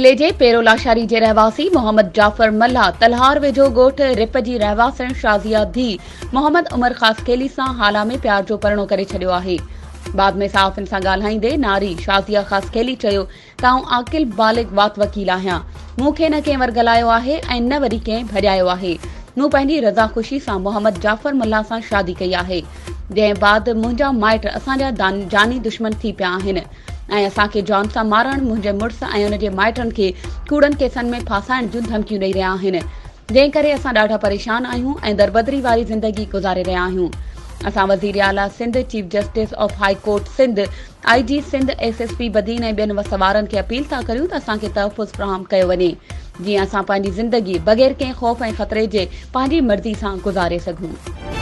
ضلعي جي پيرو لاشاري جي رهواسي محمد جعفر ملاح تلهار ويجهو ڳوٺ رپ جي رهواسڻ شازيه ڌيء محمد عمر خاصخيلي سان هالا ۾ پيار جو پرڻو ڪري ڇڏيو آهي. بعد ۾ صحافين سان ڳالهائيندي ناري شازيه خاصخيلي چيو ته آئون عاقل بالغ وات وڪيل آهيان. مون کي نه ڪنهن ورغلايو آهي ۽ نه وري ڪنهن ڀڄايو آهي. مون پنهنجي رضا خوشي سان محمد جعفر ملاح سان شادي ڪئي آهي. جنهن بعد منهنجا مائٽ اسان جا جاني دشمن ٿي پيا آهن ۽ اسان کي جان سان مارڻ، منهنجي مڙس ۽ ان جي مائٽن کي ڪوڙن ڪيسن ۾ ڦاسائڻ جون ڌمڪيون ڏئي رهيا آهن. جنهن ڪري اسان ڏاڍا پريشان آهيون ۽ دربدري واري زندگي گذاري رهيا آهيون. اسان وزير اعليٰ Sindh, chief justice of high court Sindh, I G Sindh, S S P Badin ۽ ٻين وس وارن کي اپيل ٿا ڪريون ته اسان کي تحفظ فراهم ڪيو وڃي جيئن اسان پنهنجي زندگي بغير ڪنهن خوف ۽ خطري جي پنهنجي مرضي سان گذاري سگهون.